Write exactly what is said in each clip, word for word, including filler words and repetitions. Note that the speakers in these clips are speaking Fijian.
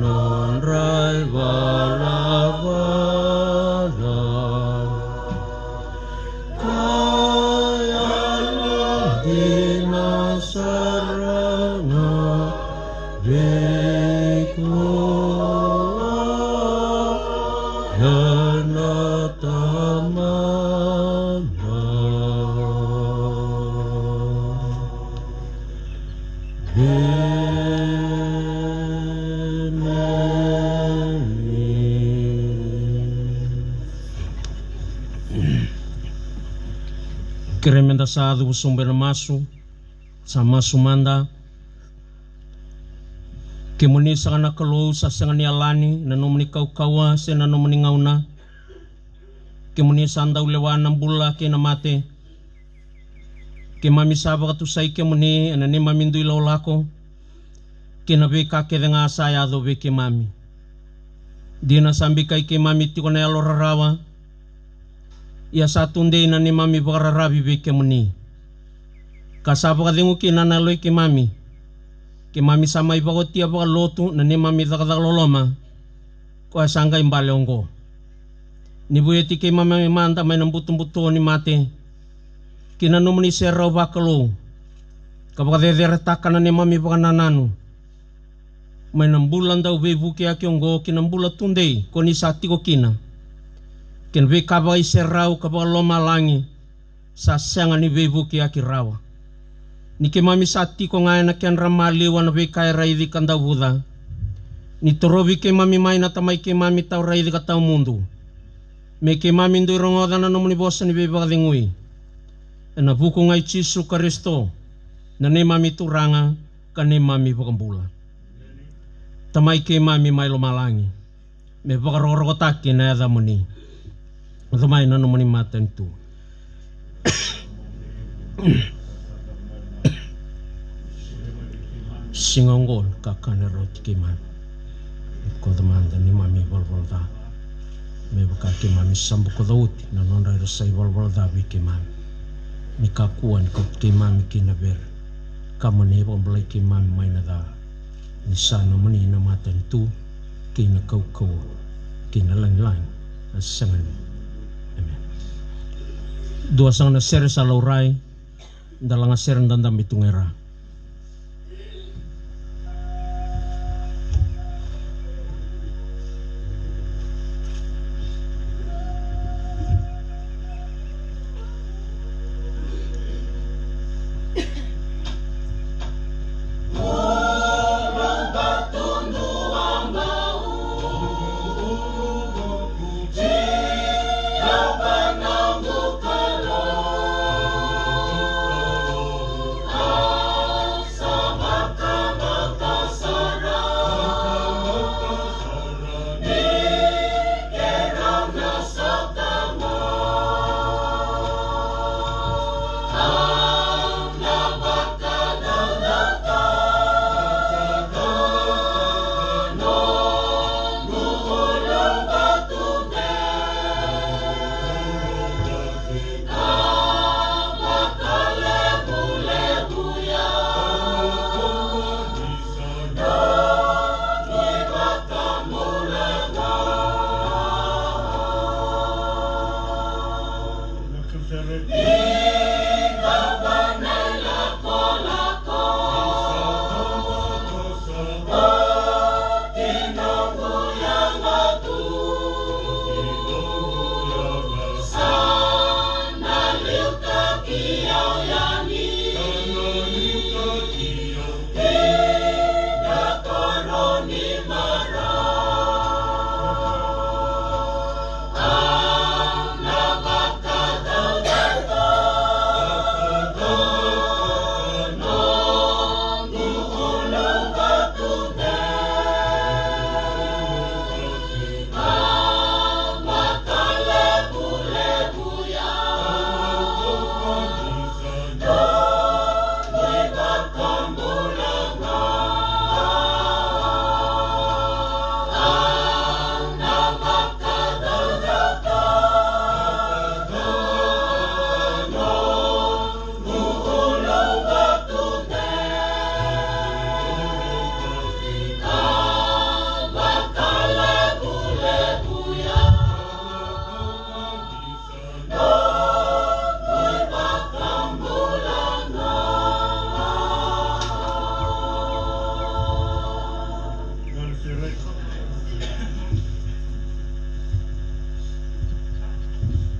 Nodra ivalavala. Ka yalo dina sara ga vei koya na Tamana. Kere meda sa cuva sobu ena masu, sa masu mada. Kemuni saka na Kalou sa sega ni yalani na nomuni kaukauwa se na nomuni gauna. Kemuni sa dau lewa na bula kei na mate. Keimami sa vakatusai kemuni ena neimami dui lakolako kei na veika kece ga sa yaco vei keimami. Dina sa bikai keimami tiko na yalo rarawa, ia sa tudei na neimami vakararavi vei kemuni, ka sa vakacegu kina na yalo i keimami. Keimami sa mai vakaotia vakalotu na neimami cakacaka loloma, koya sa qai bale oqo. Ni vueti keimami mada mai na butobuto ni mate ki na nomuni serau vakalou, ka vakaceceretaka na neimami vakanananu mai na bula dau veivukiyaki oqo ki na bula tudei ko ni sa tiko kina, kei na veika vakaiserau ka vakalomalagi sa sega ni veivukiyaki rawa. Ni keimami sa tiko ga ena kedra maliwa na veika e raici ka dauvuca, ni torovi keimami mai na Tamai keimami tauraici ka taumudu, me keimami dui rogoca na nomuni vosa ni veivakacegui. Ena vuku ga i Jisu Karisito, na neimami Turaga ka neimami Vakabula. Tamai keimami mai lomalagi, me vakarokorokotaki na yacamuni. Oca mai na nomuni matanitu. Siga oqo ni kakana e rauti keimami. Bokoca mada neimami valavala ca, me vaka keimami sa bokoca oti na nodra era sa ivalavala ca vei keimami. Ni kakua ni kauti keimami ki na vere, ka mo ni vakabulai keimami mai na ca. Ni sa nomuni na matanitu kei na kaukauwa kei na lagilagi, na sega ni. Emeni. Dua saka na sere sa laurai, da laga sere, da dabe tu ga i ra.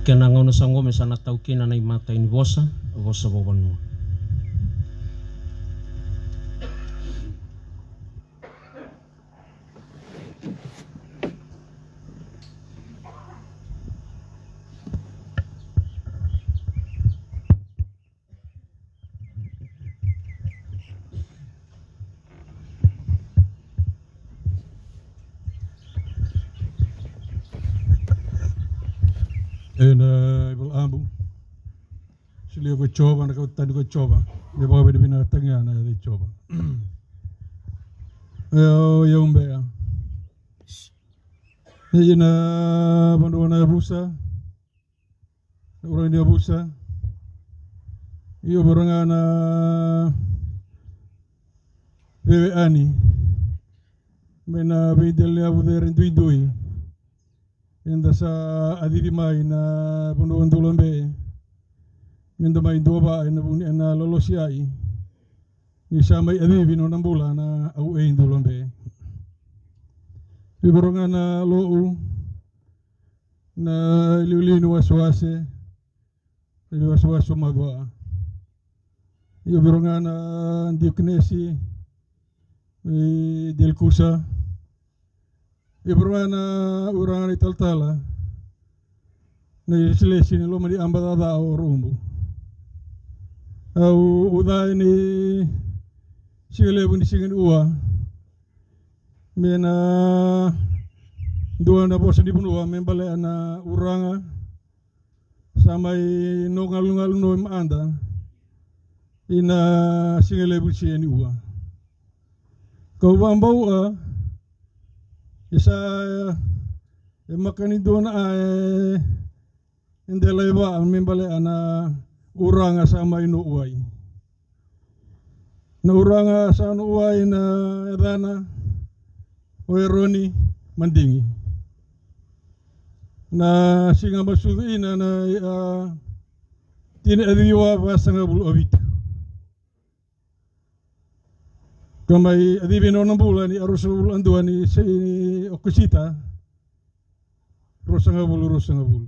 Kena gauna sa qo me sa na tau kina na imatai ni vosa, vosa vakavanua. Ena iVola Tabu. Solia ko Jiova na kawa tani ko Jiova. Me vakavinavinakataki ga na yaca i Jiova. Io, io, bea. Io, na vanua na yavusa. Na uraga ni yavusa. Io, vei ira ga na veiwekani. Mai na veidela ni yavu cere duidui. Eda sa kacivi mai na vanua dulabe. Meda mai duavata ena vuku ni, ena lolosiyaki. Ni sa mai kacivi nona bula na Au Ei Dulabe. Vei ira ga na lo'u, na iliuliu ni wasewase, na iliuliu wasewase o Macuata. Io, vei ira ga na diokinesi, e, Delikusa. Io, vei ira ga na, vei ira ga na italatala. Na ilesilesi ni loma ni aba caca o Raubu. Au, au ca ni siga levu ni siga ni ua. Me na dua na vosa ni vanua, me baleta na uraga. Sa mai no galugalu no i mada. Ina siga levu ni siga ni ua. Kau vakabauta, e sa, e maka ni dua na, e, e dela e va, me baleta na uraga sa mai no wai. Na uraga sa no wai na yacana o Eroni Madigi. Na siga masucu ina na, a, tini a ciwa vasagavulu a vitu. Ka mai a civi nona bula ni a ruasagavulu a dua ni se ni Okosita. Ruasagavulu, ruasagavulu.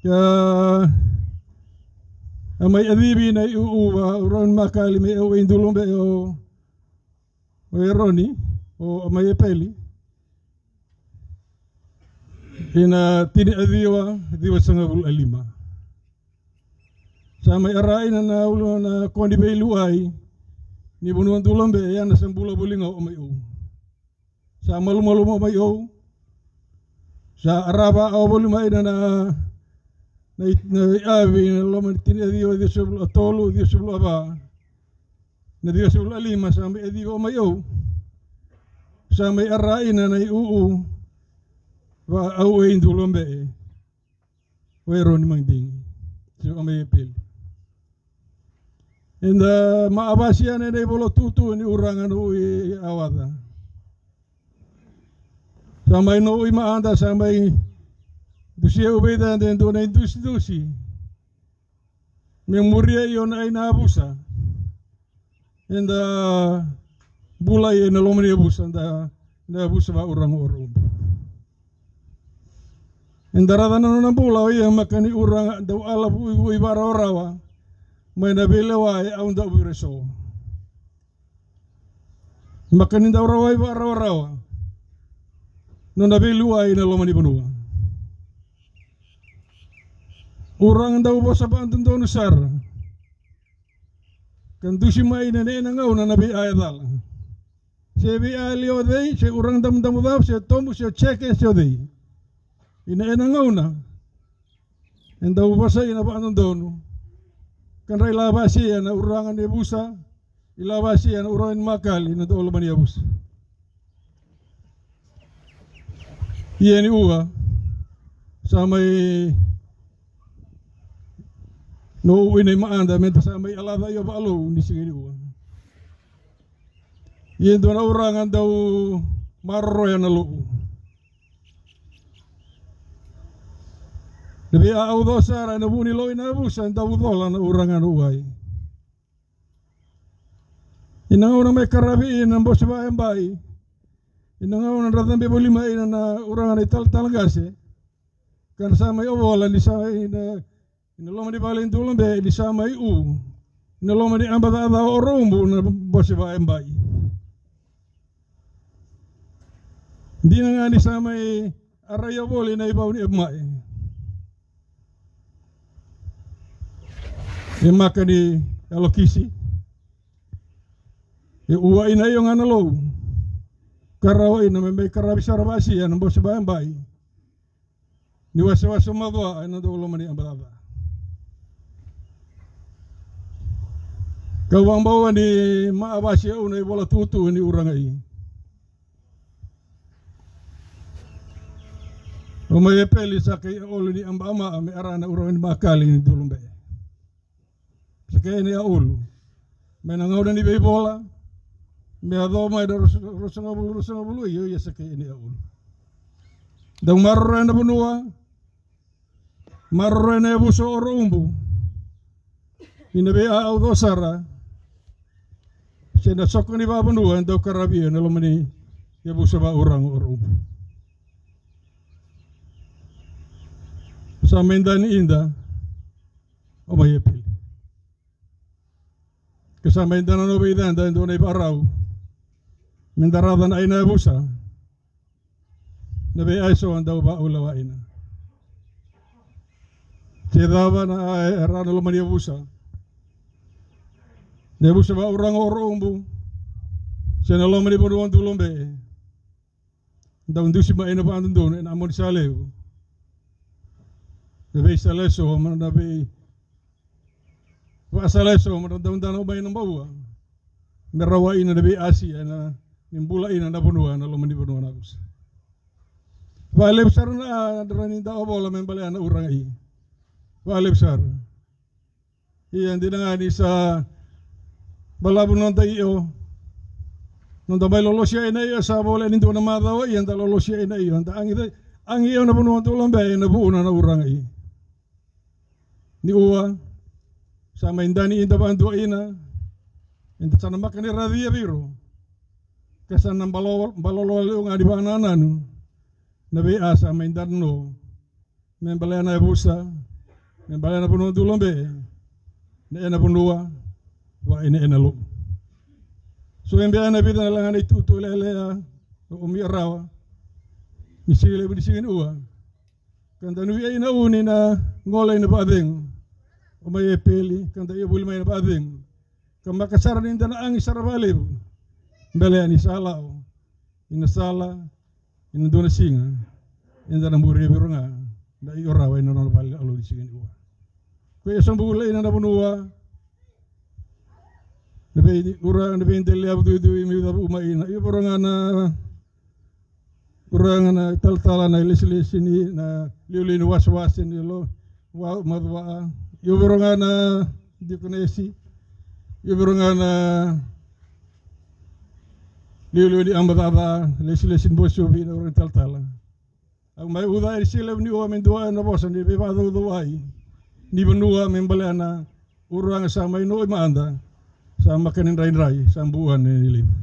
Ka a mai a civi na i u u va, u rau ni makali me Au Ei Dulabe o, o Eroni, o, o mai Epeli. Ina tini a ciwa, ciwa sagavulu a lima. Sa mai ara ina na ulu na koni veiluai. Ni vanua dulabe, e ana sa bula voli ga o mai o. Sa malumalumu o mai o. Sa arava o voli mai na, na, na, na i avi, na loma ni tini a ciwa, ciwa sagavulu a tolu, ciwa sagavulu a va. Na ciwa sagavulu a lima, sa mai a ciwa o mai o. Sa mai ara ina na i u u. Va Au Ei Dulabe. O Eroni Madigi. Se o mai Epeli. Eda ma a vasi ena i vola tutu ni uraga na u i awaca. Sa mai no u i maada, sa mai dusia u vei ca de dua na i dusidusi. Me muria i o na i na vusa. Eda bula i na loma ni yavusa, da, na yavusa va uraga o Raubu. Eda raca na nona bula o ia maka ni uraga dau ala vuivui varawarawa mai na veilewa e au dau vire so. Maka ni dau rawai varawarawa nona veilewa i na loma ni vanua. Uraga dau vosa vadodonu sara. Ka dusi mai na nena gauna na vei a e cala. Se vei a lio cei, se uraga damudamu cava, se tobu, se o jeke, se o cei. I na ena gauna. E dau vasa i na vadodonu. Ka dra i la vasi e na uraga ni vusa. I la vasi e na uraga ni makali, na dau loma ni yavusa. Ia ni ua sa mai no u i na i maada me da sa mai alaca i o vaalou ni siga ni ua. Ia dua na uraga dau maroroya na lo'u. Na vei a au co sara e na vu ni lo'u i na yavusa dau cola na uraga na uai. Ina gauna mai qaravi ina na bose vakayabai, ina gauna dra cabe voli mai ina na uraga na italatala qase, ka na sa mai ovola ni sa ina, ina loma ni vale ni dulabe ni sa mai u ina loma ni aba caca o Orobu na bose vakayabai. Dina ga ni sa mai araia voli na ivau ni Epamae. E maka ni yalokisi. E ua ina io ga na lou. Ka rawa ina me mai qaravi sara vasia na bose vakayabai ni wasewase o Macuaa ena dau loma ni aba caca. Kau vakabaua ni ma a vasi au na ivola tutu ni uraga i. O mai Epeli sa kai aulu ni aba ama me ara na uraga ni makali ni dulube. Sa kai ni aulu. Mai na gauna ni veivola me yaco mai na rusa, rusa gavulu, rusa gavulu, io, ia sa kai ni aulu. Dau maroroya na vanua. Maroroya na yavusa o Orobu. Ina vei a au co sara. Se na soko ni vavanua e dau karavi ena loma ni yavusa vauraga o Orobu. Sa mai dani ida o mai Epeli. Ke sa mai dana no vei dada e dua na ivarau. Me da raca na aina yavusa. Na vei aiso a dau vaulawa ina. Se cava na a e ra na loma ni yavusa. Na yavusa vauraga o Orobu. Se na loma ni vanua dulube. Dau dusi mai ena vakadodonu ena amoni sa levu. Na vei sa leso ma na vei vaka sa leso ma na dau dana mai na baua. Me rawa ina na vei asi ena ni bula ina na vanua na loma ni vanua na kusa. Vakalevu sara na a dra ni da ovola me balea na uraga i. Vakalevu sara. Ia dina ga ni sa balavu noda io. Noda mai lolosia ina io sa vole ni dua na macawa ia da lolosia ina io da agi, agi io na vanua dulube ina vuna na uraga i. Ni ua sa mai dani ida vadua ina. Eda sa na maka ni racia viro. Ka sa na balo, balolo leu ga ni vanananu. Na vei a sa mai dani no. Me balea na yavusa, me balea na vanua dulube, na ena vanua, va ena ena lou. So e bea na vica na laga na itutu lelea, o mi rawa, ni siga levu ni siga ni ua. Ka da nuvia ina uni na gola ina vacegu, o mai Epeli, ka da ia vuli mai na vacegu. Ka maka sara ni da na agi sara valevu, belea ni sa lao, ina sala, ina dua na siga eda na muria viro ga na io rawa ina nona vale alo ni siga ni ua. Ko ia sa bula ina na vanua na vei ura na vei dele avu duidui me ucava uma ina io viro ga na ura ga na talatala na ilesilesi ni na liuliu ni wasewase ni lo wa macuva io viro ga na dikonesi io viro ga na liuliu ni aba caca lesilesi ni bosi ovi na uraga talatala. Au mai uca e ni siga levu ni ua me dua e na vosa ni veivakacaucau ai ni vanua me balea na uraga sa mai no i mada sa maka ni draidrai sa bua ni levu.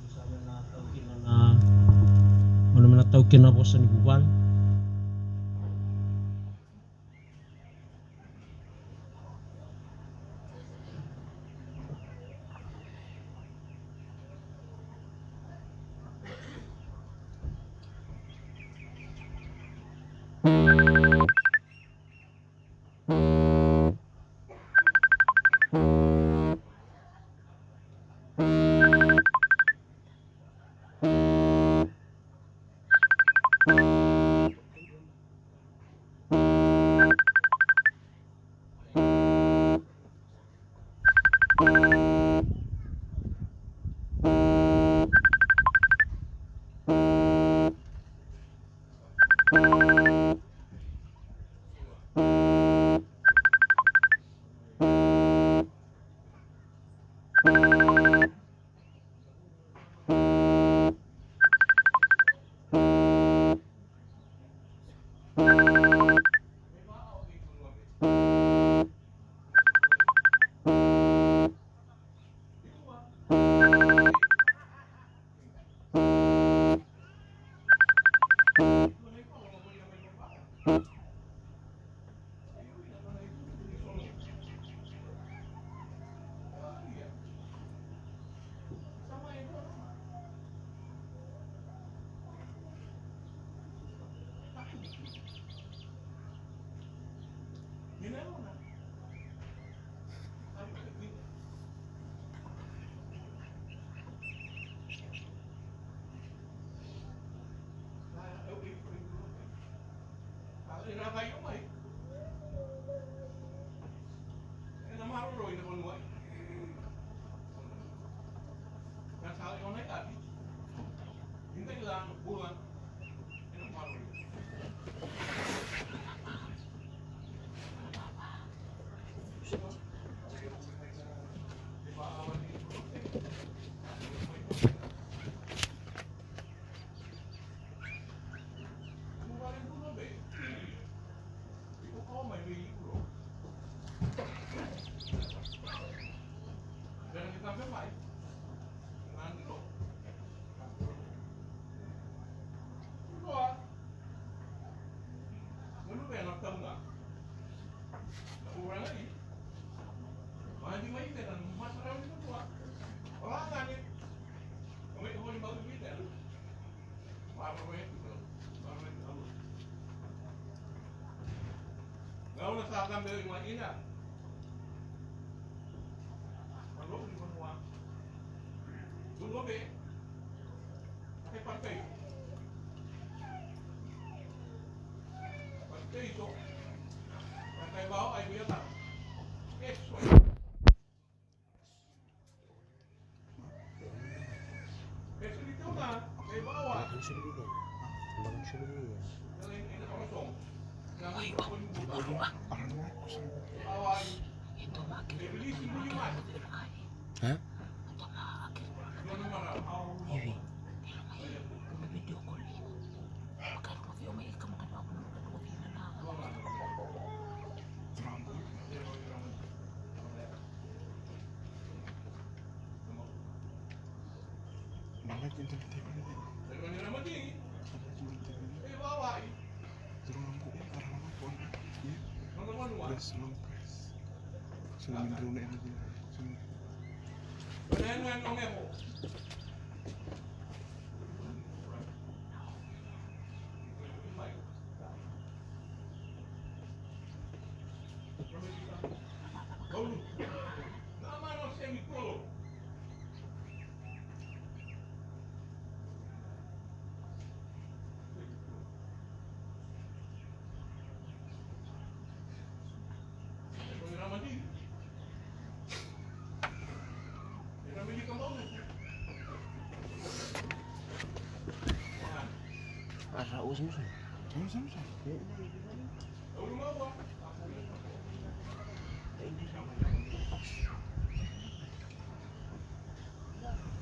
Sa me na tau kina na, o na me na tau kina na vosa ni vuvale.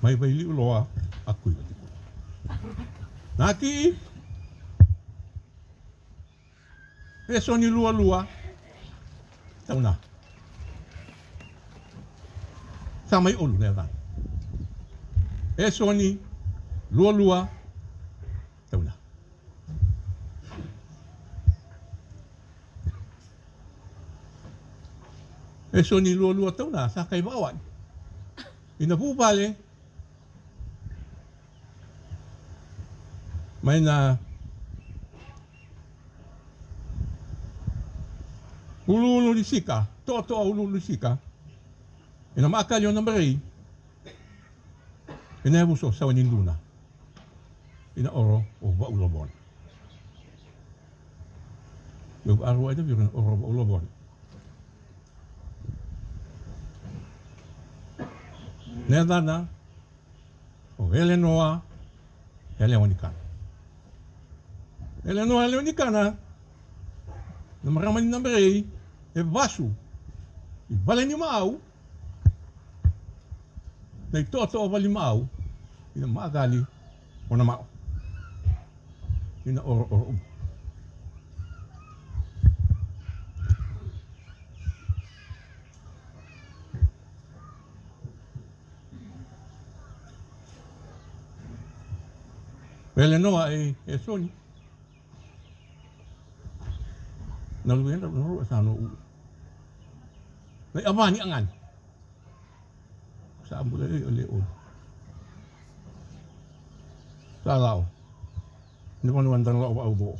Mai Vailiu Loa a kui. Naki Esoni Lualua Tauna. Sa mai Olu na yacana. Esoni Lualua Tauna. Esoni Lualua Tauna sa kai vakawai ina vuvale mai na Uluulu ni Sika, toatoa Uluulu ni Sika, ina makali o Nabarei, ina yavusa o Sawa ni Duna, ina oro o Vaulavona. Meu vakarua ina viro ina oro o Vaulavona. Na yacana o Elenoa Yalewanikana. Elenoa Yalewanikana, na marama ni Nabarei, e vasu i Valenimaau, na itoatoa Valenimaau, ina makali o Namao, ina oro o Ubu. Elenoa e Esoni. Na luvedrau na rua sa no'u. Na i avani agani. Sa bula i o le o. Sa lao. Ni vanua dana lao va'audo.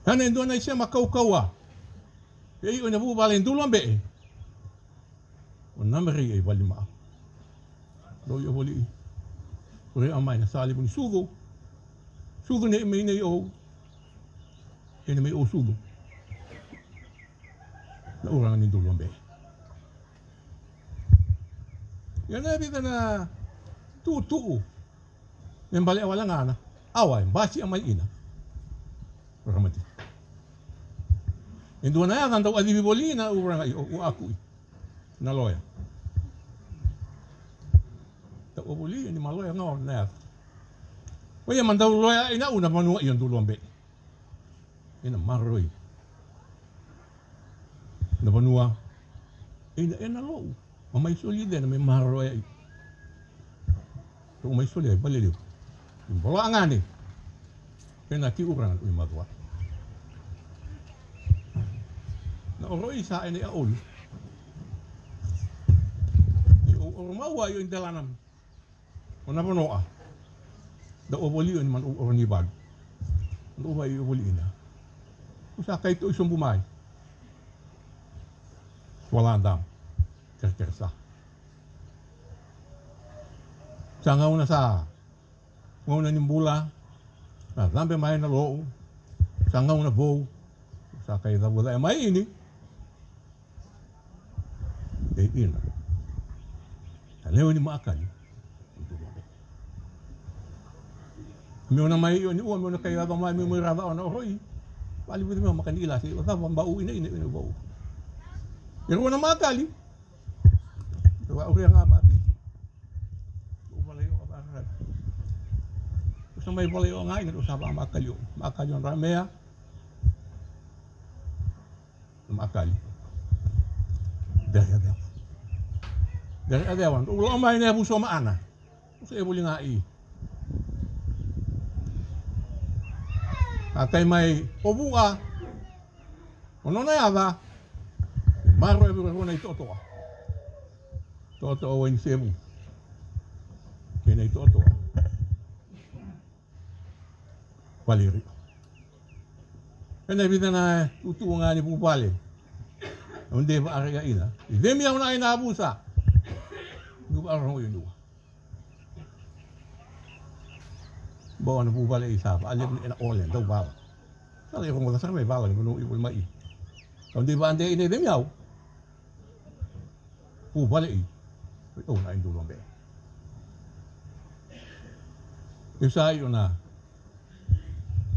Kana e dua na i sema kaukauwa. E i o na vuvale e dulu a be'e. O na marei e i vali ma'a. Dou i o voli i. Ure a mai na sa levu ni sucu. Sucu nei mei nei ou. E na mei ou sucu. Na uraga ni dulu a be'e. Ia na vica na tu'utu'u. Me bale a wale gana. Awa e basi a mai ina. Ramati. E dua na yaca dau a civi voli ina uraga i o u a ku'i. Na loya. Dau a voli ni ma loya ga o na yaca. O ia ma dau loya ina u na vanua i o dulu a be'e. Ena maroroi na vanua. Ena, ena lo'u ma mai soli cena me maroroi ai. Lo'u mai soli ai valelevu. Ni bolo agane. Ena ki uraga lo'u i macua. Na oroi sa ena i aoli. I o oro maua i o i delana. O na vanoa. Da o voli o ni manu o ni valu. Da o vai o voli ina. O sa kai to i sobu mai. Wala dam. Kerekere sa. Sa gauna sa. Gauna ni bula. Na cabe mai na lo'u. Sa gauna vou. Sa kai cavu cae mai ini. E ina. A lewe ni maakali. Meu na mai o ni ua meu na kai raca mai meu mai raca o na oroi. Vali vica meu makani ila sei o cava bau ina ina ina bau. E rua na maakali. E wa uria ga ma pi. O valai o a vara. O sa mai valai o ga ina o sa va maakali o maakali o na mea. Makali. Dere a cewa. Dere a cewa. Dou la'o mai na yavusa o Ma'ana. Usa e vuli ga i. A kai mai o Vu'a. O nona yaca. Maro e vura rua na i to'oto'a. To'oto'a o Wainisevu. Kei na i to'oto'a. Vale ri. Ena vica na tutu ga ni vuvale. Au dei va'arai ina. I cemi au na ai na vusa. Niu va'arogo i niua. Bau na vuvale i sa va'alevu ena ole dau vala. Sa lai rogoca sara mai vala ni vanua i vuli mai i. Au dei va'adei ina i cemi au. Vuvale i. Oi, au na i dulu a be'e. Io sa i o na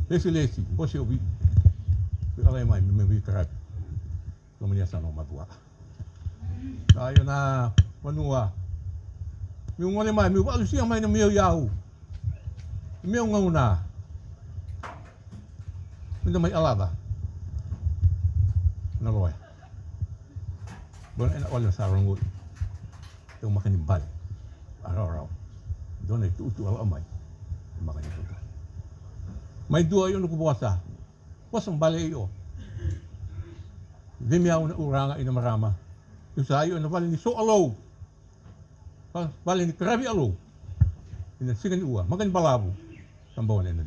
lesilesi, bose o vi. Vei alai mai, me vei karavi. Lomani a sa no matua. Sa i o na vanua. Miu gole mai, miu va'alusia mai na miu i au. Miu gauna. Mida mai alaca. Na loya. Dua na ena ole sa rogoi. Teu maka ni bale. A rawarawa. Dua na itu'utu'u a la'o mai. Maka ni tuta. Mai dua i o nuku vosa. Vosa bale i o. Vimi au na uraga i na marama. Iu sa i o na vale ni so alou. Vale ni karavi alou. Ina siga ni ua, maka ni balavu. Sa bau na ina.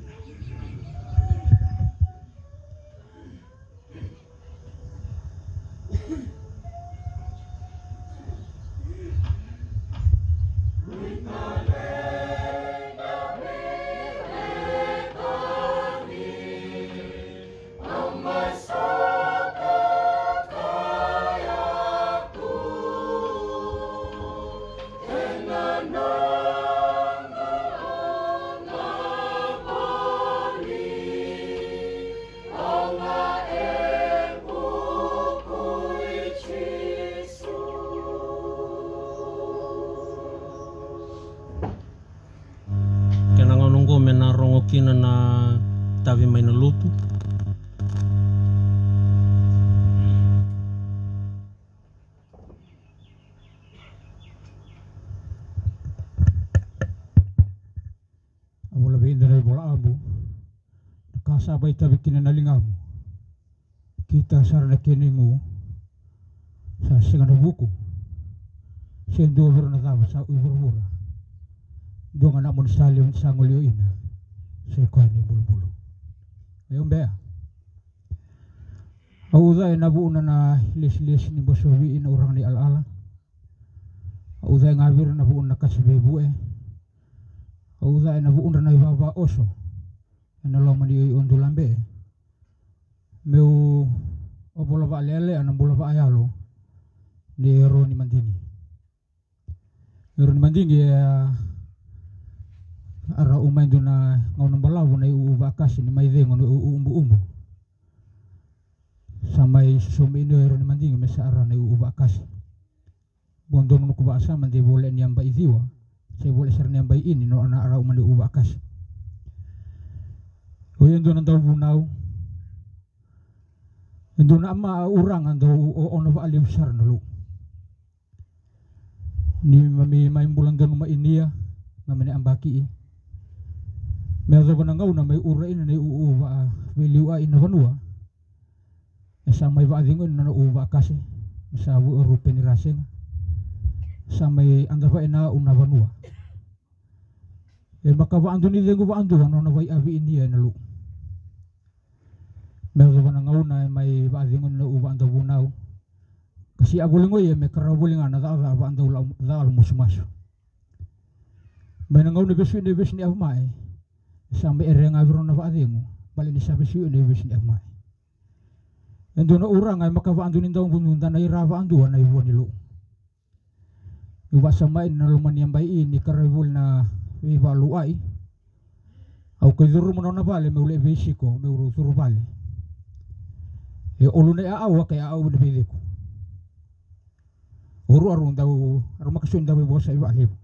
Kena gauna oqo me na rogo kina na tavi mai na lotu. A vula vei Dua na iVola Tabu, na ka sa vakaitavi kina na ligamu, kita sara na kena igu, sa sega na vuku se dua vei ira na cava sa ui vuravura. Dua ga na moni sa levu ni sa golioi ina, sa i koya na ibulubulu. E ubea. Au uca ena vuuna na ilesilesi ni bosovi ina uraga ni alaala. Au uca e ga vei ira na vuuna na kasa veivue. Au uca ena vuudra na ivavaoso ena loma ni ioio dulabe. Meu ovola vaalelea na bula vaayalo ni Eroni Madigi. Eroni Madigi e a rau mai dua na gauna balavu na iuu vakasi ni mai cegu na iuu ubuubu. Sa mai sosomi ina o Eroni Madigi me sa ara na iuu vakasi. Bua donu nuku vaasama de vole ni abai ciwa se vole sara ni abai ini no ana arau mani uu vakasi. O ia dua na dauvunau. E dua na ama uraga dau o ona vaalevu sara na lou. Ni mami mai bula donu mai inia mami ne abaki i me yacova na gauna mai ura ina na iuu vaaveiliu a ina vanua. E sa mai vaacegu ina na uu vakasi me sa vu o rupeni rasega. Sa mai adava ina au na vanua. E maka vaadua ni cegu vaadua na nona vaiavi inia ena lou. Me yacova na gauna e mai vaacegu ina na uu vaadavunau. Kasi a voli goi e me karau voli ga na cakacaka vaadau lau cakalo masumasu. Mai na gauna vesu ina vesu ni avamai. E sa mai ere ga viro na vaacegu bale ni sa vesu ina vesu ni avamai. E dua na uraga e maka vaadua ni dauvunu da na ira vaadua na ivua ni lou. Niu vasamai na loma ni abai i ni karai voli na veivaaluai. Au kai curuma na nona vale meu lei veisiko meu rau curu vale. E olu na iaau a kai aau na veiceku. Oru aru dau aru makasuni dau veivosa i vaalevu.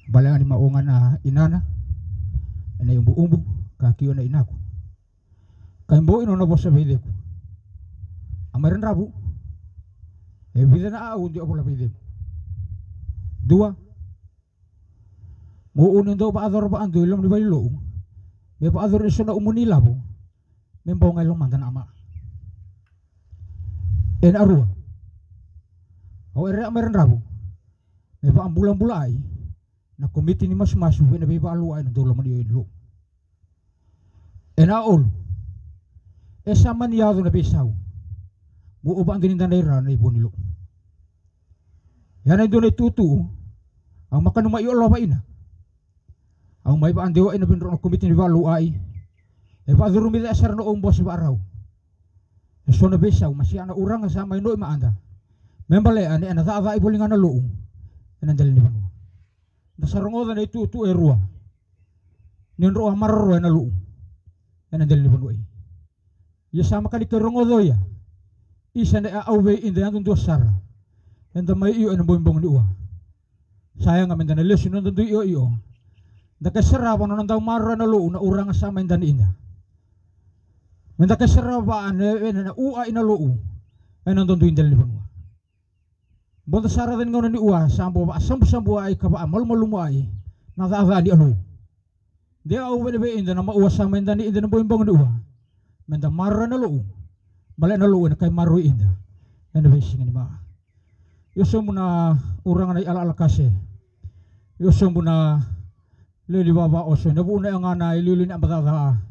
Bale ga ni ma oga na inana ena iubuubu ka kio na inaku. Kai bau ina nona vosa veiceku. A mai ra dravu. E vica na au di ovola veiceku. Dua. Mo uni dau vaacora vaadua i loma ni vailou. Me vaacora eso na umu ni lavo. Me bau ga i lomada na ama. Ena arua. Au ere a mai ra dravu. Me vaabulabulaai na komiti ni masumasu vei na veivaaluai na dau lomani o i na lou. Ena aolu. E sa mani yaco na veisau. Mo o vaadua ni dana ira na ivua ni lou. Ia na dua na itutu. Au makanu mai i olova ina. Au mai vaadewa ina vei drau na komiti ni vaaluai. E vaacurumi cea sara na ou bose vaarau. E so na veisau ma sia na uraga sa mai noi maada. Me balea ne ena cacai voli ga na lou ena dela ni vanua. Da sa rogoca na itutu e rua ni drau a maroroya na lou ena dela ni vanua i. Ia sa makani ke rogoca oia. Isa ne a au vei ida yadudua sara. Eda mai io ena boiboga ni ua. Sa yaga meda na lesu ni noda dui ioio. Da ke sarava na nona dau maroroya na lou na uraga sa mai dani ida. Meda ke sarava na ena na ua i na lou ena noda dui dela ni vanua. Boda sa raca ni gauna ni ua sa bo vaasabusabu ai ka vaamalumalumu ai na caca ni alou. De au vei na vei ida na maua sa mai dani ida na boiboga ni ua. Meda maroroya na lou. Balea na lou ena kai maroroi ida ena veisiga ni ma. Io sobu na uraga na i alaala kase. Io sobu na leli vavaoso ena vuna e ga na iliuliu ni abacaca.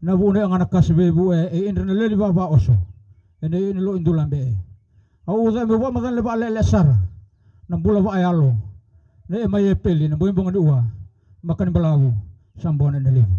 Na vuna e ga na kase veivue e idra na leli vavaoso. Ena i na lou i dulabe. Au uca meu vakamacala vaalelea sara na bula vaayalo. Na e mai e peli na boiboga ni ua. Makani balavu sa bona ena levu.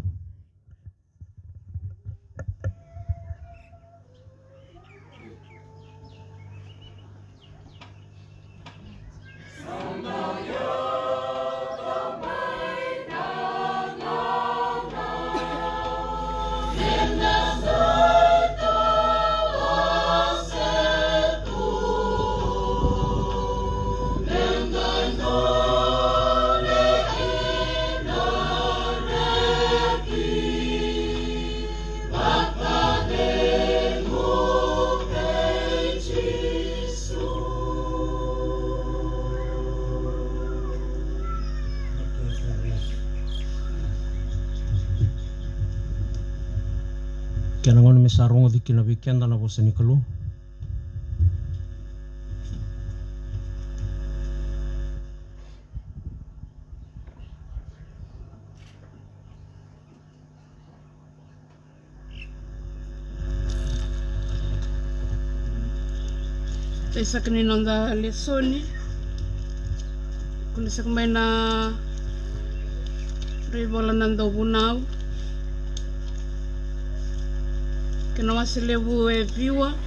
Kena gauna me sa rogoci kina vei keda na vosa ni Kalou. Taisaka ni noda lesoni. Kune saka mai na raivola na Dauvunau. Kena wase levu e ciwa.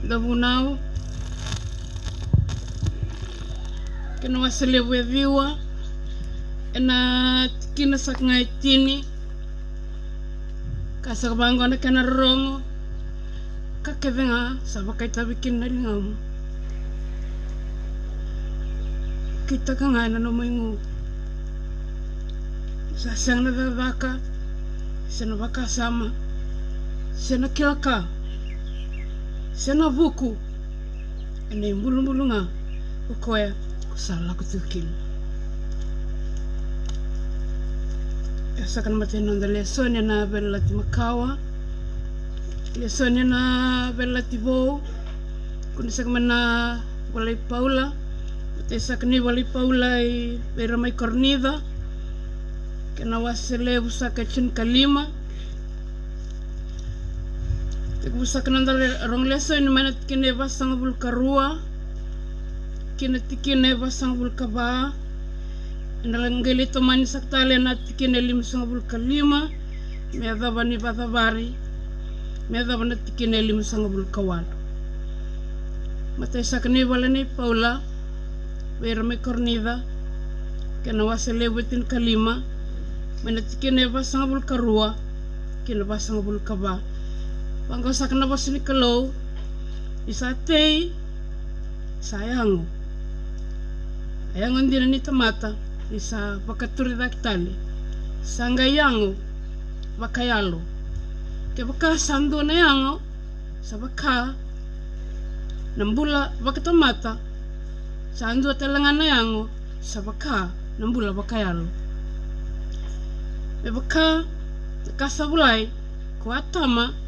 Dauvunau. Kena wase levu e ciwa. Ena tikina saka ga e tini. Ka saka vaqo na kena rorogo. Ka kece ga sa vakaitavi kina na ligamu. Kitaka ga ena nomu igu. Sa sega na cakacaka, se na vakasama, se na kila ka, se na vuku. Ena ibulubulu ga o koya ko sa lako tiko kina. E saka na matai noda lesoni ena Veiyalayalati Makawa. Lesoni ena Veiyalayalati Vou. Kune saka mai na ivola i Paula. Matai saka ni ivola i Paula i vei ira mai Korinica. Kena wase levu saka e tinikalima. Tekivu saka na noda rogo lesoni mai na tikina e vasagavulu ka rua ki na tikina e vasagavulu ka va. Ena qai lai tomani saka tale na tikina e limasagavulu ka lima me yacova ni vacavari me yacova na tikina e limasagavulu ka walu. Matai saka ni ivola nei Paula vei ira mai Korinica, kena wase levu e tinikalima, mai na tikina e vasagavulu ka rua ki na vasagavulu ka va. Vaqo saka na vosa ni Kalou. Ni sa tei, sa yago. A yago dina ni tamata ni sa vakaturi cake tale. Sa qai yago vakayalo. Kevaka sa dua na yago, sa vaka na bula vakatamata, sa dua tale ga na yago sa vaka na bula vakayalo. Me vaka na ka sa volai, ko Atama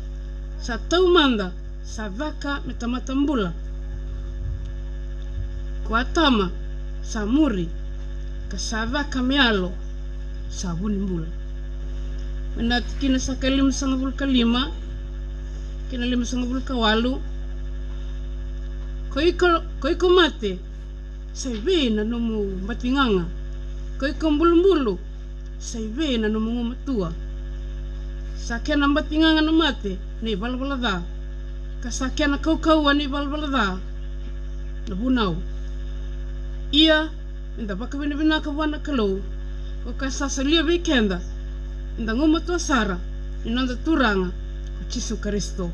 sa taumada sa caka me tamata bula. Ko Atama sa muri ka sa caka me yalo sa vu ni bula. Mai na tikina saka e limasagavulu ka lima ki na limasagavulu ka walu. Ko iko, ko iko mate, sa i vei na nomu batigaga? Ko iko bulubulu, sa i vei na nomu gumatua? Sa kena batigaga na mate na ivalavala ca, ka sa kena kaukauwa na ivalavala ca na vunau. Ia, meda vakavinavinaka vua na Kalou, ko koya sa solia vei keda eda gumatua sara ni noda Turaga ko Jisu Karisito.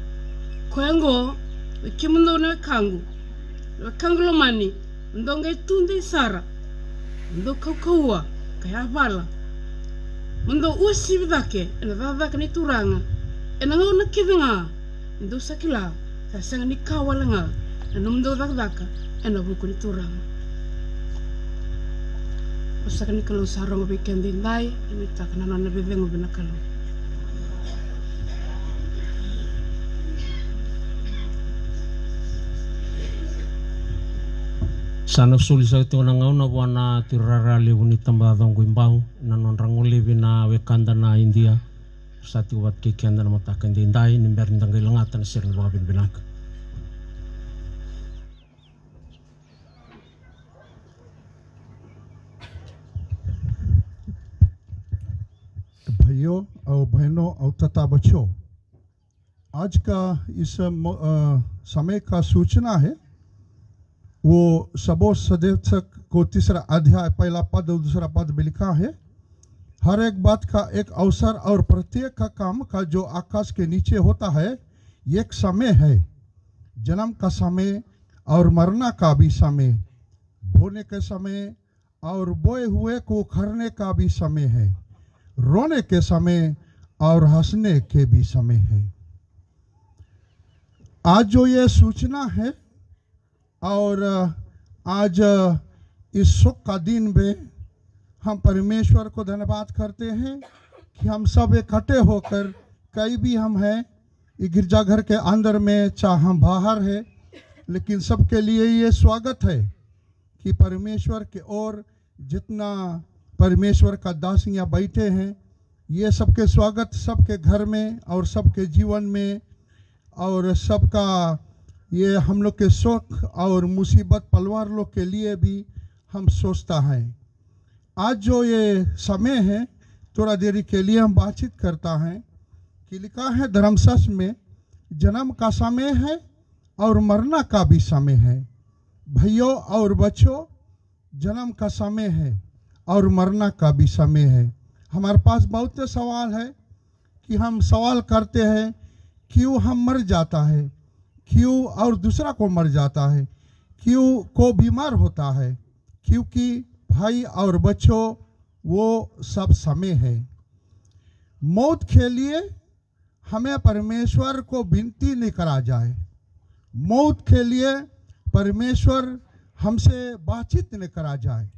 Koya oqo, oi kemudou na wekaqu, na wekaqu lomani, mo dou qai tudei sara, mo dou kaukauwa ka yavala, mo dou uasivi cake ena cakacaka ni Turaga ena gauna kece ga, ni dou sa kila sa sega ni ka wale ga na nomudou cakacaka ena vuku ni Turaga. Vosaka ni Kalou sa rogo vei keda edaidai, e nuitaka na nona veicegu vei na Kalou. Sa na soli saka tiko na gauna vua na tuirara levu ni tabacakacaka oqo i Bau, na nodra golevi na wekada na Idia. Sa tiko vata kei keda na mataka edaidai, ni bera ni da qai lagata na sere ni vakavinavinaka. भाइयों और बहनों और तथा बच्चों, आज का इस म-, अ, समय का सूचना है, वो सबों सदेशक को तीसरा अध्याय, पहला पद और दूसरा पद में लिखा है, हर एक बात का एक अवसर और प्रत्येक का काम का जो आकाश के नीचे होता है, एक समय है। जन्म का समय और मरना का भी समय, बोने के समय और बोए हुए को उखाड़ने का भी समय है, रोने के समय और हंसने के भी समय है। आज जो ये सूचना है और आज इस शोक का दिन में हम परमेश्वर को धन्यवाद करते हैं कि हम सब इकट्ठे होकर कहीं भी हम हैं, ये गिरजाघर के अंदर में, चाहे हम बाहर हैं, लेकिन सबके लिए ये स्वागत है कि परमेश्वर के ओर जितना परमेश्वर का दास यहाँ बैठे हैं, ये सबके स्वागत सबके घर में और सबके जीवन में, और सबका, ये हम लोग के शोक और मुसीबत परिवार लोग के लिए भी हम सोचता है। आज जो ये समय है, थोड़ा देरी के लिए हम बातचीत करता है कि लिखा है धर्मशास्त्र में, जन्म का समय है और मरना का भी समय है। भाइयों और बच्चों, जन्म का समय है और मरना का भी समय है। हमारे पास बहुत सवाल है कि हम सवाल करते हैं, क्यों हम मर जाता है, क्यों और दूसरा को मर जाता है, क्यों को बीमार होता है, क्योंकि भाई और बच्चों, वो सब समय है। मौत के लिए हमें परमेश्वर को विनती नहीं करा जाए, मौत के लिए परमेश्वर हमसे बातचीत नहीं करा जाए,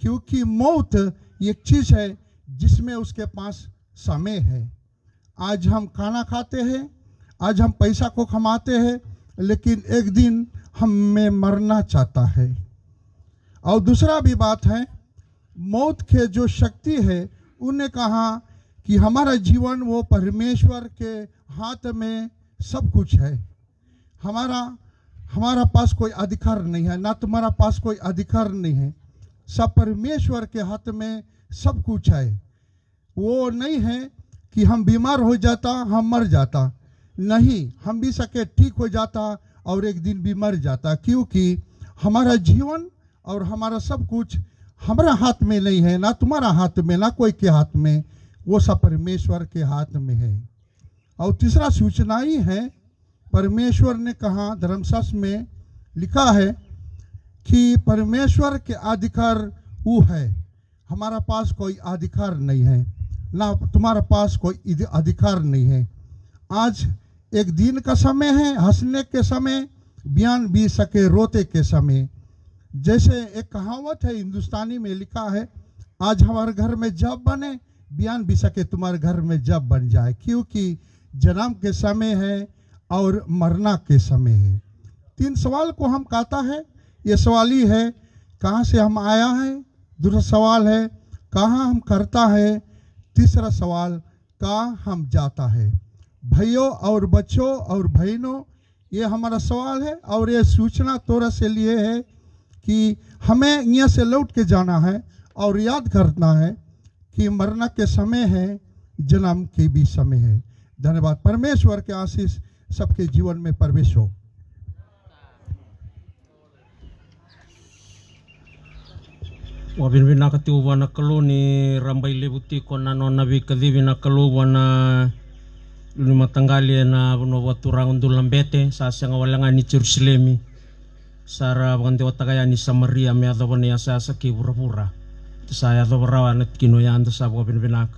क्योंकि मौत एक चीज है जिसमें उसके पास समय है। आज हम खाना खाते हैं, आज हम पैसा को कमाते हैं, लेकिन एक दिन हमें मरना चाहता है। और दूसरा भी बात है, मौत के जो शक्ति है, उनने कहा कि हमारा जीवन वो परमेश्वर के हाथ में सब कुछ है। हमारा, हमारा पास कोई अधिकार नहीं है, ना तुम्हारा पास कोई अधिकार नहीं है। सब परमेश्वर के हाथ में सब कुछ है। वो नहीं है कि हम बीमार हो जाता, हम मर जाता। नहीं, हम भी सके ठीक हो जाता और एक दिन भी मर जाता, क्योंकि हमारा जीवन और हमारा सब कुछ हमारा हाथ में नहीं है, ना तुम्हारा हाथ में, ना कोई के हाथ में, वो सब परमेश्वर के हाथ में है। और तीसरा सूचना ही है, परमेश्वर ने कहा, धर्मशास्त्र में लिखा है कि परमेश्वर के अधिकार वो है, हमारा पास कोई अधिकार नहीं है, ना तुम्हारा पास कोई इध-, अधिकार नहीं है। आज एक दिन का समय है, हंसने के समय, बिहान भी सके रोते के समय। जैसे एक कहावत है, हिंदुस्तानी में लिखा है, आज हमारे घर में जब बने, बिहान भी सके तुम्हारे घर में जब बन जाए, क्योंकि जन्म के समय है और मरना के समय है। तीन सवाल को हम कहता है, ये सवाल ही है, कहाँ से हम आया है, दूसरा सवाल है, कहाँ हम करता है, तीसरा सवाल, कहाँ हम जाता है। भाइयों और बच्चों और बहनों, ये हमारा सवाल है और ये सूचना थोड़ा से लिए है कि हमें यहाँ से लौट के जाना है और याद करना है कि मरना के समय है, जन्म के भी समय है। धन्यवाद। परमेश्वर के आशीष सबके जीवन में प्रवेश हो। Vakavinavinaka tiko vua na Kalou ni rabailevu tiko na nona veikacivi na Kalou vua na lewe ni mataqali ena vanua vakaturaga o Dulabete, sa sega wale ga ni Jerusalemi, sa ra vakadewataka yani Samaria me yacova na iyasayasa kei vuravura. Sa yacova rawa na tikina oya, da sa vakavinavinaka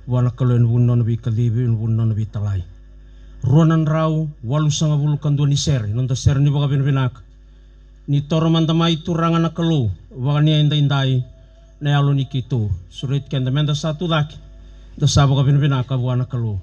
vua na Kalou ena vuku ni nona veikacivi, ena vuku ni nona veitalai. Rua na drau walusagavulu ka dua ni sere, noda sere ni vakavinavinaka. Ni toro mada mai Turaga na Kalou, vaka ni edaidai na yalo ni keitou. Sureti keda meda sa tu cake, da sa vakavinavinaka vua na Kalou.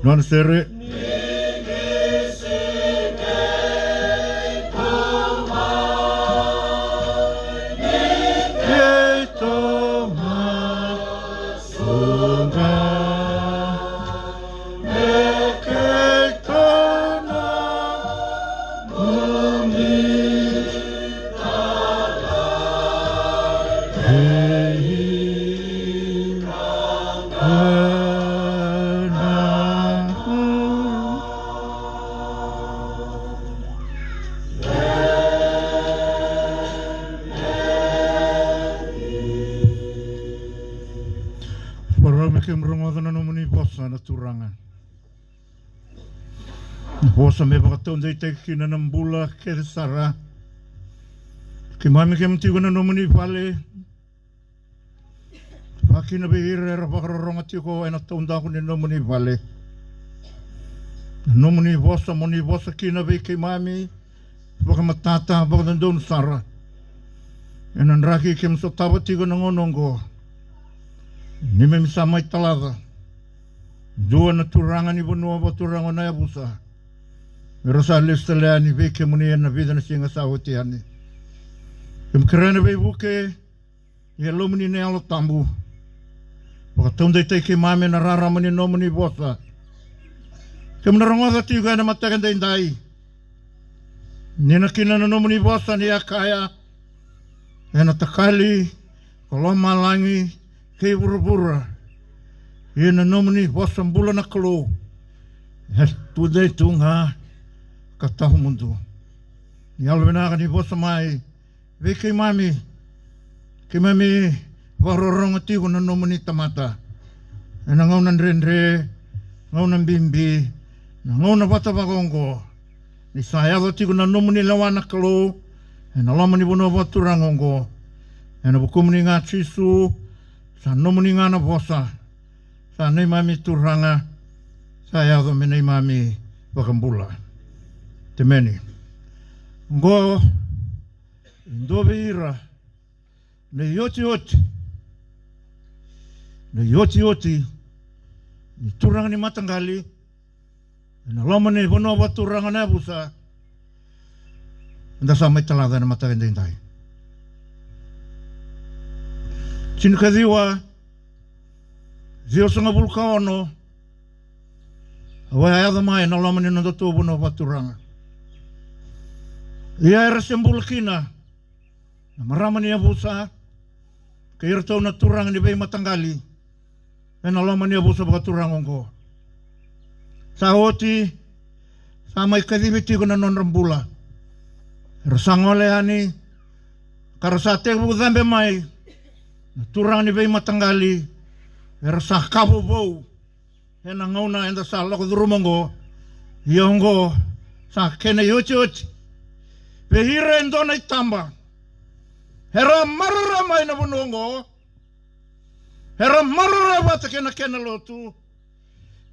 Nona sere. Keimami rogoca na nomuni vosa na Turaga. Na vosa me vakataudeitaki kina na bula kece sara. Keimami kemu tiko na nomuni vale. Vakakina vei ira era vakarorogo tiko ena taudaku ni nomuni vale. Na nomuni vosa mo ni vosa kina vei keimami vakamatata vakadodonu sara. Ena draki kemu sotava tiko na gauna oqo. Neimami sa mai talaca. Dua na turaga ni vanua vakaturaga o Nayavusa. Era sa lesu tale yani vei kemuni ena vica na siga sa oti yani. Kemu kerea na veivuke. Ia lomuni na Yalo Tabu. Vakataudeitaki keimami ena rarama ni nomuni vosa. Kemu na rogoca tiko ena mataka daidai. Ni na kina na nomuni vosa ni a kaya. Ena takali, ko lomalagi, kei vuravura. Ia na nomuni vosa bula na Kalou. E tudei tu ga, ka tawa mudu. Ni yalovinaka ni vosa mai, vei keimami. Keimami vakarorogo tiko na nomuni tamata. Ena gauna dredre, gauna bibi, na gauna vata vakaoqo. Ni sa yaco tiko na nomuni lewa na Kalou, ena loma ni vanua vakaturaga oqo. Ena vukumuni ga Jisu, sa nomuni ga na vosa. Sa neimami Turaga, sa yaco me neimami vakabula. Temeni. Oqo, e dua vei ira na iotioti, na iotioti ni turaga ni mataqali ena loma ni vanua vakaturaga o Nayavusa. Eda sa mai talaca ena mataka daidai. Tinikaciwa, ciwasagavulu ka ono. Au a yaco mai ena loma ni nodatou vanua vakaturaga. Ia era se bula kina na marama ni yavusa kei iratou na turaga ni veimataqali ena loma ni yavusa vakaturaga oqo. Sa oti, sa mai kacivi tiko na nodra bula. Era sa gole yani, ka ra sa tekivu cabe mai na turaga ni veimataqali. Era sa ka vovou ena gauna eda sa lako curuma oqo. Ia oqo sa kena iotioti vei ira e dua na itaba era maroroya mai na vanua oqo. Era maroroya vata kei na kena lotu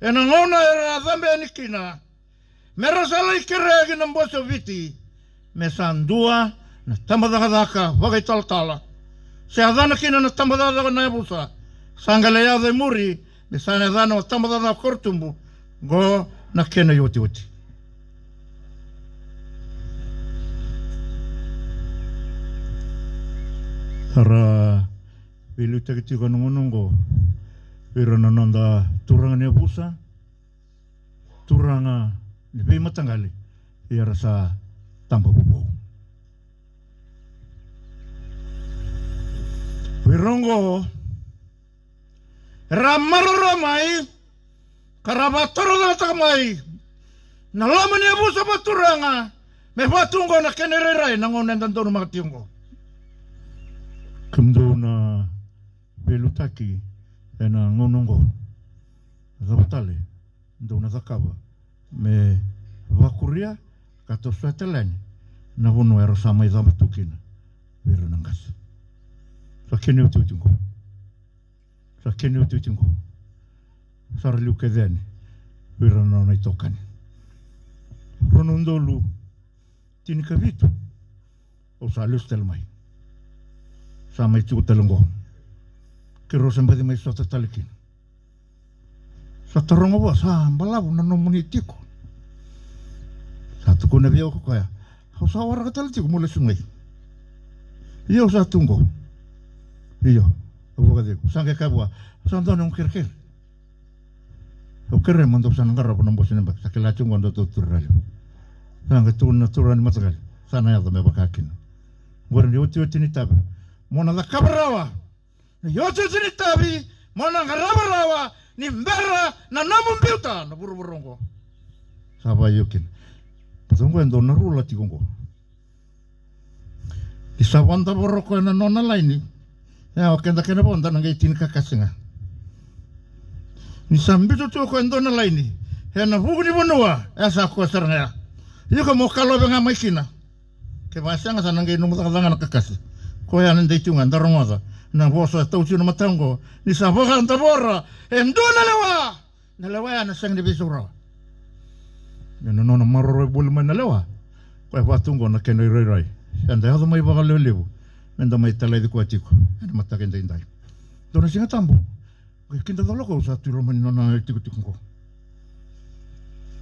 ena gauna era a cabe yani kina. Me ra sa lai kerea ki na Bose o Viti me sa dua na tabacakacaka vakaitalatala. Se yacana kina na tabacakacaka na yavusa, sa qai lai yaco e muri me sa na yacana o tabacakacaka Korotubu. Qo na kena iotioti. Sa ra veiliutaki tiko ena gauna oqo vei ira na noda turaga ni yavusa, turaga ni veimataqali, ia era sa taba vovou. Vei ira oqo era maroroya mai ka ra vatorocaketaka mai na loma ni yavusa vakaturaga me vaka tu oqo na kena irairai na gauna eda donumaka tiko oqo. Kemudou na veiliutaki ena gauna oqo, na cava tale dou na cakava me vakuria ka tosoya tale yani na vanua era sa mai cava tu kina vei ira na qase? Sa kena iotioti oqo. Sa kena iotioti oqo. Sa ra liu kece yani vei ira na nona itokani. Rua na udolu tinikavitu. Au sa lesu tale mai. Sa mai tiko tale oqo. Keirau sa baci mai sota tale kina. Sa taroga vua, sa balavu na nomuni tiko? Sa tukuna vei au ko koya, au sa waraka tale tiko mo lesu mai. Io, au sa tu oqo. Io, au vakacegu. Sa qai kaya vua, au sa dua na noqu kerekere. Au kerea mo dou sa na qarava na bose ni yabaki, sa kila tiko oqo dou tou turaga levu. Sa qai tukuna na turaga ni mataqali, sa na yaco me vaka kina. Oqori na iotioti ni tavi. Mo na cakava rawa na iotioti ni tavi, mo na qarava rawa ni bera na nomu biuta na vuravura oqo. Sa vakaio kina. Pata oqo e dua na rula tiko oqo. Ni sa vadavora o koya na nona laini. Ia o keda kena vo da na qai tinikakase ga. Ni sa biuta tu o koya e dua na laini ena vuku ni vanua, e sa koya sara ga ya. Iko mo kalovi ga mai kina. Kevaka sega, sa na qai nomu cakacaka na kakase. Koya na dei tu ga da rogoca na vosa e tau tu na mataka oqo. Ni sa vakadavora e dua na lewa, na lewa ya na sega ni veisau rawa. Ia na nona maroroi voli mai na lewa, koya vaka tu oqo na kena irairai. Eda yaco mai vakalevulevu me da mai talaici koya tiko ena mataka edaidai. Dua na Siga Tabu, qai kidacala ko au sa tu i loma ni nona itikotiko oqo.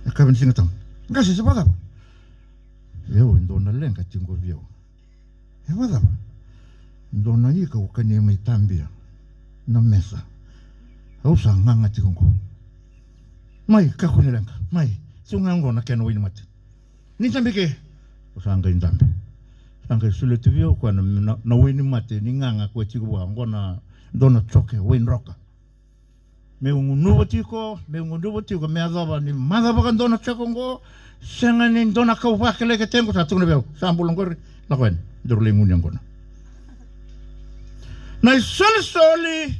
E kaya vei na Siga Tabu, qase, se vakacava? Io, e dua na leqa tiko vei au. E vakacava? Dua na ika au kania mai Tabia, na mesa. Au sa gaga tiko oqo. Mai, kakua ni leqa. Mai, tu ga oqo na kena wainimate. Ni dabe ke. Au sa qai dabe. Sa qai solia tu vei au koya na, na, na wainimate ni gaga koya tiko vua oqo, na dua na joke waidroka. Meu gunuva tiko, meu gunuva tiko me yacova ni maca vakadua na joke oqo. Sega ni dua na ka au vakilai ke tiko, sa tukuna vei au, sa bula oqori, lako yani, daru lai gunu yaqona. Na isolisoli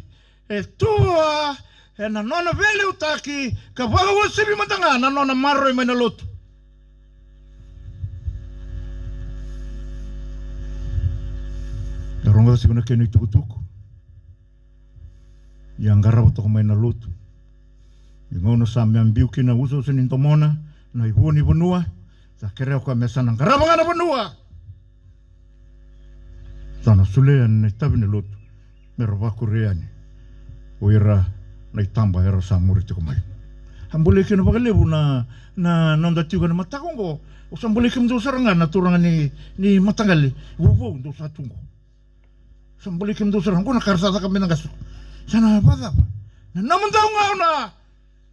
e tu vua ena nona veiliutaki ka vakauasivi mada ga na nona maroroi mai na lotu. Da rogoca tiko na kena itukutuku. Ia qarava toka mai na lotu. Ni gauna sa mai biu kina usausa ni domona na ivua ni vanua, sa kerea o koya me sa na qarava ga na vanua. Sa na solia yani na itavi ni lotu me ra vakuria yani o ira na itaba era sa muri tiko mai. A bolei kina vakalevu na, na noda tiko ena mataka oqo. Au sa bolei kemudou sara ga na turaga ni, ni mataqali vovou dou sa tu oqo. Sa bolei kemudou sara ga na ka ra sa caka mai na qase. Sa na vakacava? Na nomudou gauna,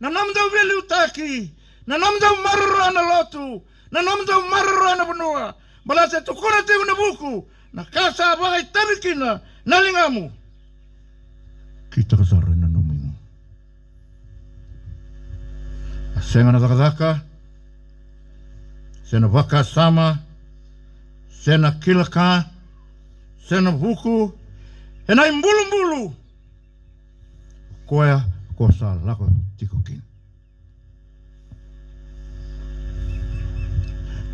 na nomudou veiliutaki, na nomudou maroroya na lotu, na nomudou maroroya na vanua. Baleta e tukuna tiko na vuku, na ka sa vakaitavi kina na ligamu, kitaka sara ena nomu igu. A sega na cakacaka, se na vakasama, se na kila ka, se na vuku, ena ibulubulu. O koya ko sa lako tiko kina.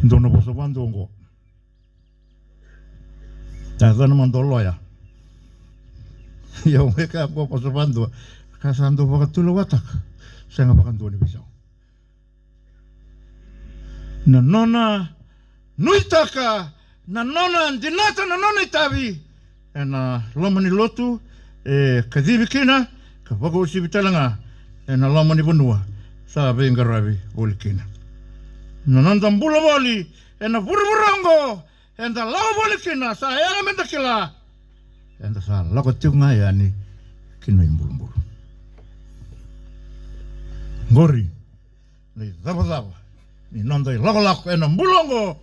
Dua na vosa vadua oqo. Tacana mada o loya. Ia, au mai kaya oqo, vosa vadua. Ka sa dau vakatulewataka. Sega vakadua ni veisau. Na nona nuitaka, na nona dinata na nona itavi ena loma ni lotu, e kacivi kina ka vakauasivi tale ga ena loma ni vanua sa veiqaravi voli kina. Na noda bula voli ena vuravura oqo, eda lako voli kina, sa yaga meda kila, eda sa lako tiko ga yani ki na ibulubulu. Qori na icavacava ni noda ilakolako ena bula oqo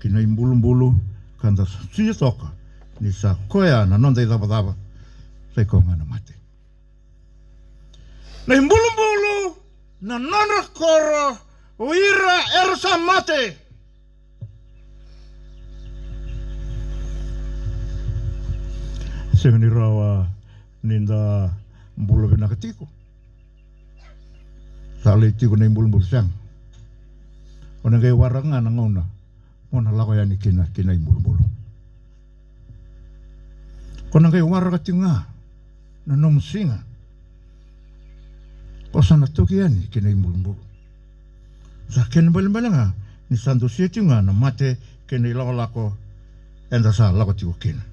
ki na ibulubulu, ka da sa sia toka ni sa koya na noda icavacava, sa i koya ga na mate. Na ibulubulu na nodra koro o ira era sa mate. Sega ni rawa ni da bula vinaka tiko. Sa lai tiko na ibulubulu, sega. O na qai waraka ga na gauna mo na lako yani kina ki na ibulubulu. Ko na qai waraka tiko ga na nomu siga. Ko sa na toki yani ki na ibulubulu. Sa kena ibalebale ga ni sa dusia tiko ga na mate kei na ilakolako eda sa lako tiko kina.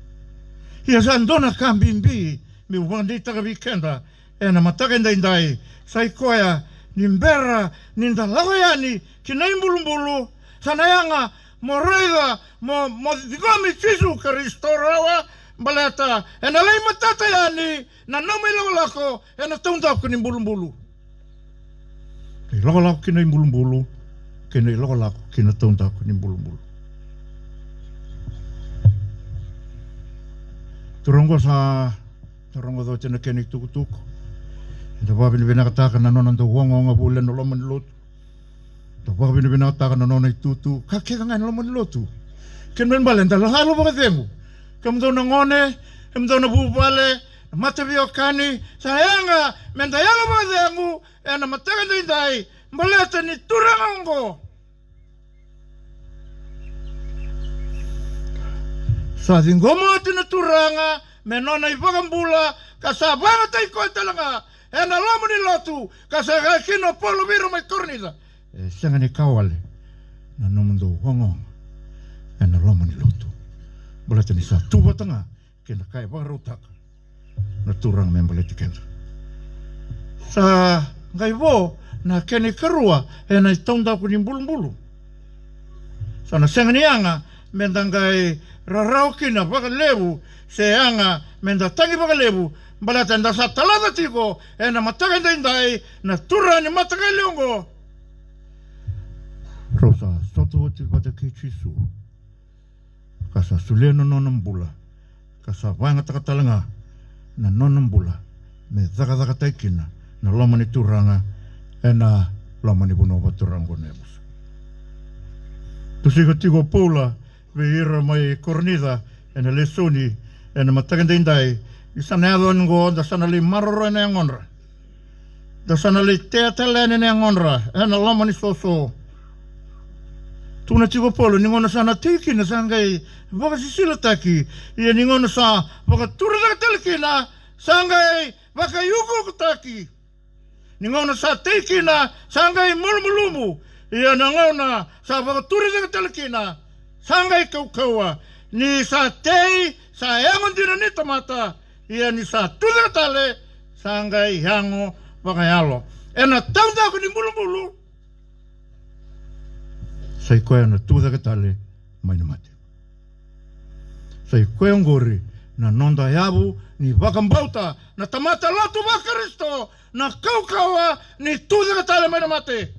Ia sa dua na ka bibi meu vakadeitaka vei keda ena mataka edaidai, sa i koya ni bera ni da lako yani ki na ibulubulu, sa na yaga mo raica, mo, mo ciqomi Jisu Karisito rawa, baleta ena lai matata yani na nomu ilakolako ena taudaku ni bulubulu. Na ilakolako ki na ibulubulu kei na ilakolako ki na taudaku ni bulubulu. Turaga, sa da rogoca oti na kena itukutuku. Eda vakavinavinakataka na nona dau ogaoga voli ena loma ni lotu. Da vakavinavinakataka na nona itutu, ka kece ga ena loma ni lotu. Kena ibalebale da lako vakacegu. Kemudou na gone, kemudou na vuvale, Na mataveiwekani, sa yaga me da yaga vakacegu ena mataka daidai, baleta ni turaga oqo. Sa ciqoma oti na Turaga me nona iVakabula, ka sa vakayagataki koya tale ga ena loma ni lotu, ka sa kaya kina o Paula vei ira mai Korinica, e sega ni ka wale na nomudou ogaoga ena loma ni lotu, baleta ni sa tu vata ga kei na ka e vakarautaka na Turaga me baleti keda. Sa qai vo na kena ikarua ena itaudaku ni bulubulu. Sa na sega ni yaga me da qai rarawa kina vakalevu, se yaga me da tagi vakalevu, baleta eda sa talaca tiko ena mataka daidai na turaga ni mataqali oqo. Rau sa sota oti vata kei Jisu, ka sa solia na nona bula, ka sa vakayagataka tale ga na nona bula me cakacakataki kina na loma ni Turaga ena loma ni vanua vakaturaga oqo na yavusa. Tusika tiko o Paula vei ira mai Korinica ena lesoni ena mataka daidai, ni sa na yaco yani oqo, da sa na lai maroroya na yagodra. Da sa na lai tea tale yani na yagodra ena loma ni soso. Tukuna tiko o Paula, ni gauna sa na tei kina sa qai vakasisilataki, ia ni gauna sa vakatura cake tale kina sa qai vakaiukuukutaki. Ni gauna sa tei kina sa qai malumalumu, ia na gauna sa vakatura cake tale kina sa qai kaukauwa. Ni sa tei sa yago dina ni tamata, ia ni sa tu cake tale sa qai yago vakayalo. Ena taudaku ni bulubulu, sa i koya na tu cake tale mai na mate. Sa i koya oqori na noda yavu ni vakabauta, na tamata lotu vaKarisito, na kaukauwa ni tu cake tale mai na mate.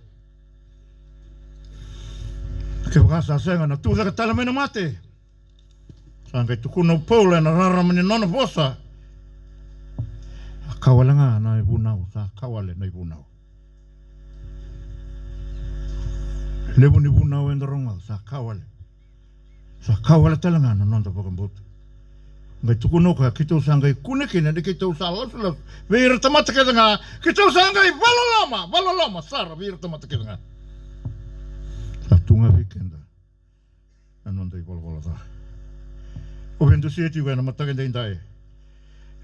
Kevaka sa sega na tu cake tale mai na mate, sa qai tukuna o Paula ena rarama ni nona vosa, a ka wale ga na ivunau, sa ka wale na ivunau. Levu ni vunau eda rogoca, sa ka wale. Sa ka wale tale ga na noda vakabauta. Qai tukuna o koya, keitou sa qai kune kina ni keitou sa lasulasu vei ira tamata kece ga, keitou sa qai vakaloloma, vakaloloma sara vei ira tamata kece ga. Sa tu ga vei keda na noda ivalavala ca. O veidusia tiko ena mataka daidai,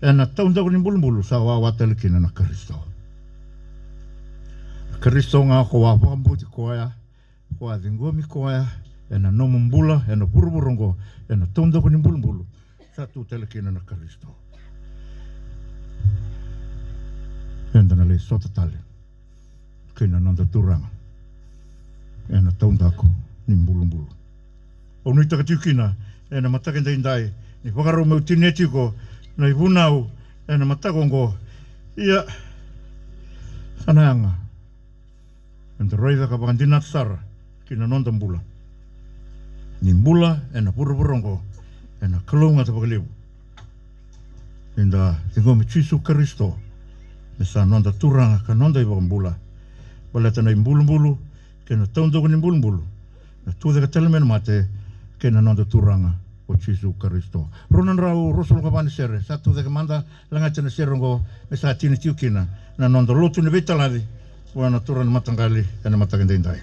ena taudaku ni bulubulu sa wawa tale kina na Karisito. Na Karisito ga ko a vakabauti koya, ko a ciqomi koya ena nomu bula ena vuravura oqo, ena taudaku ni bulubulu, sa tu tale kina na Karisito. Eda na lai sota tale kei na noda Turaga ena taudaku ni bulubulu. Au nuitaka tiko kina ena mataka daidai, ni vakarau meu tinia tiko na ivunau ena mataka oqo. Ia, sa na yaga eda raica ka vakadinata sara ki na noda bula. Ni bula ena vuravura oqo ena kalougata vakalevu. Eda ciqomi Jisu Karisito me sa noda Turaga ka noda iVakabula. Baleta na ibulubulu kei na taudaku ni bulubulu, na tu cake tale mai na mate kei na noda Turaga o Jisu Karisito. Rua na drau ruasagavulu ka va na sere, sa tu cake mada, lagati na sere oqo me sa tini tiko kina na noda lotu ni veitalaci vua na turaga na mataqali ena mataka daidai.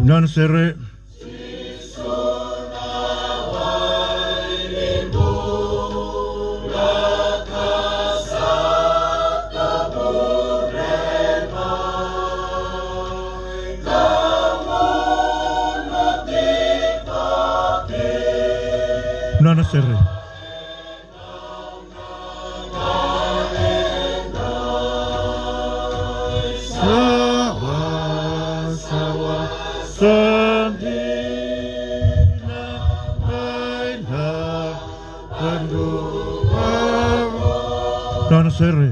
Nona sere. Nona sere. Sawa, sawa, sa dina mai na vanua. Nona sere.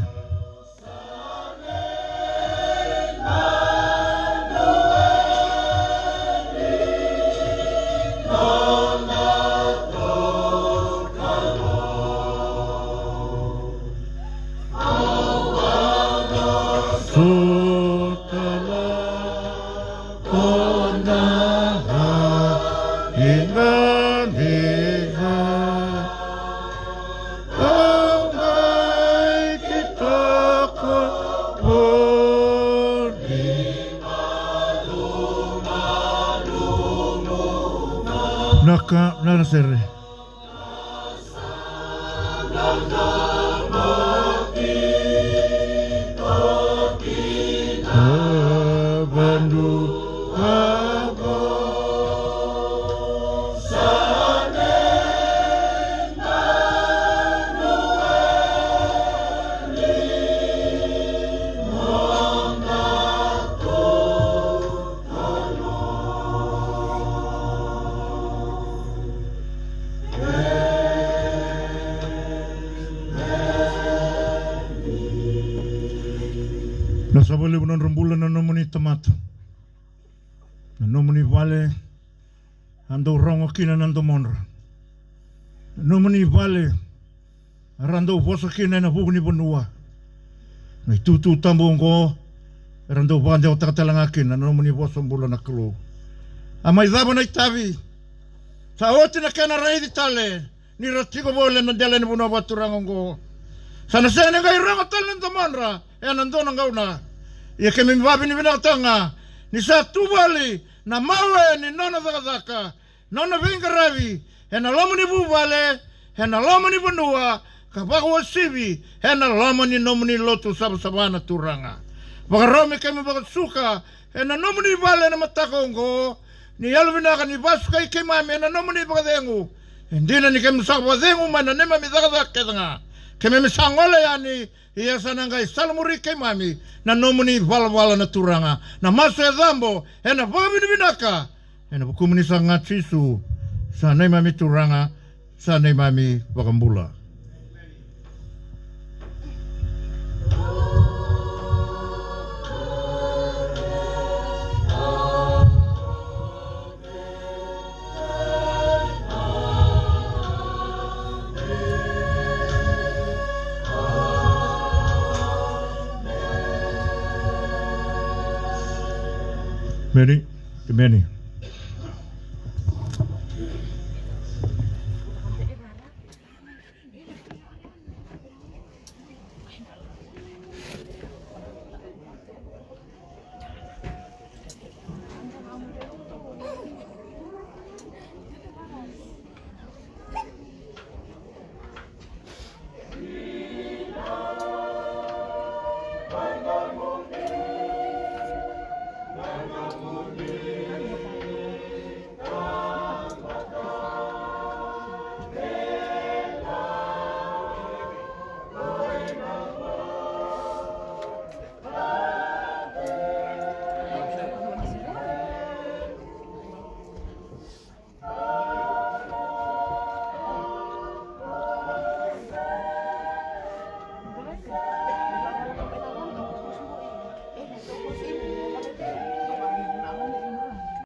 Naka, nona sere. Na sava levu nodra bula na nomuni tamata, na nomuni vale a dau rogo kina na domodra, na nomuni vale era dau vosa kina ena vuku ni vanua. Na itutu tabu oqo era dau vakadewataka tale ga kina na nomuni vosa bula na Kalou. A mai cava na itavi? Sa oti na kena raici tale ni ra tiko voli ena dela ni vanua vakaturaga oqo. Sa na sega ni qai rogo tale na domodra ena dua na gauna. Ia keimami vakavinavinakataka ga ni sa tu voli na mawe ni nona cakacaka, nona veiqaravi ena loma ni vuvale, ena loma ni vanua, ka vakauasivi ena loma ni nomuni lotu savasava na Turaga. Vakarau me keimami vakasuka ena nomuni vale ena mataka oqo, ni yalovinaka ni vakasukai keimami ena nomuni vakacegu. E dina ni keimami sa vakacegu mai na neimami cakacaka kece ga, keimami sa gole yani. Ia sa na qai salamuri keimami na nomuni valavala na Turaga. Na masu e cabo ena vakavinavinaka ena vukumuni saka ga Jisu, sa neimami Turaga, sa neimami Vakabula. Emeni. Emeni.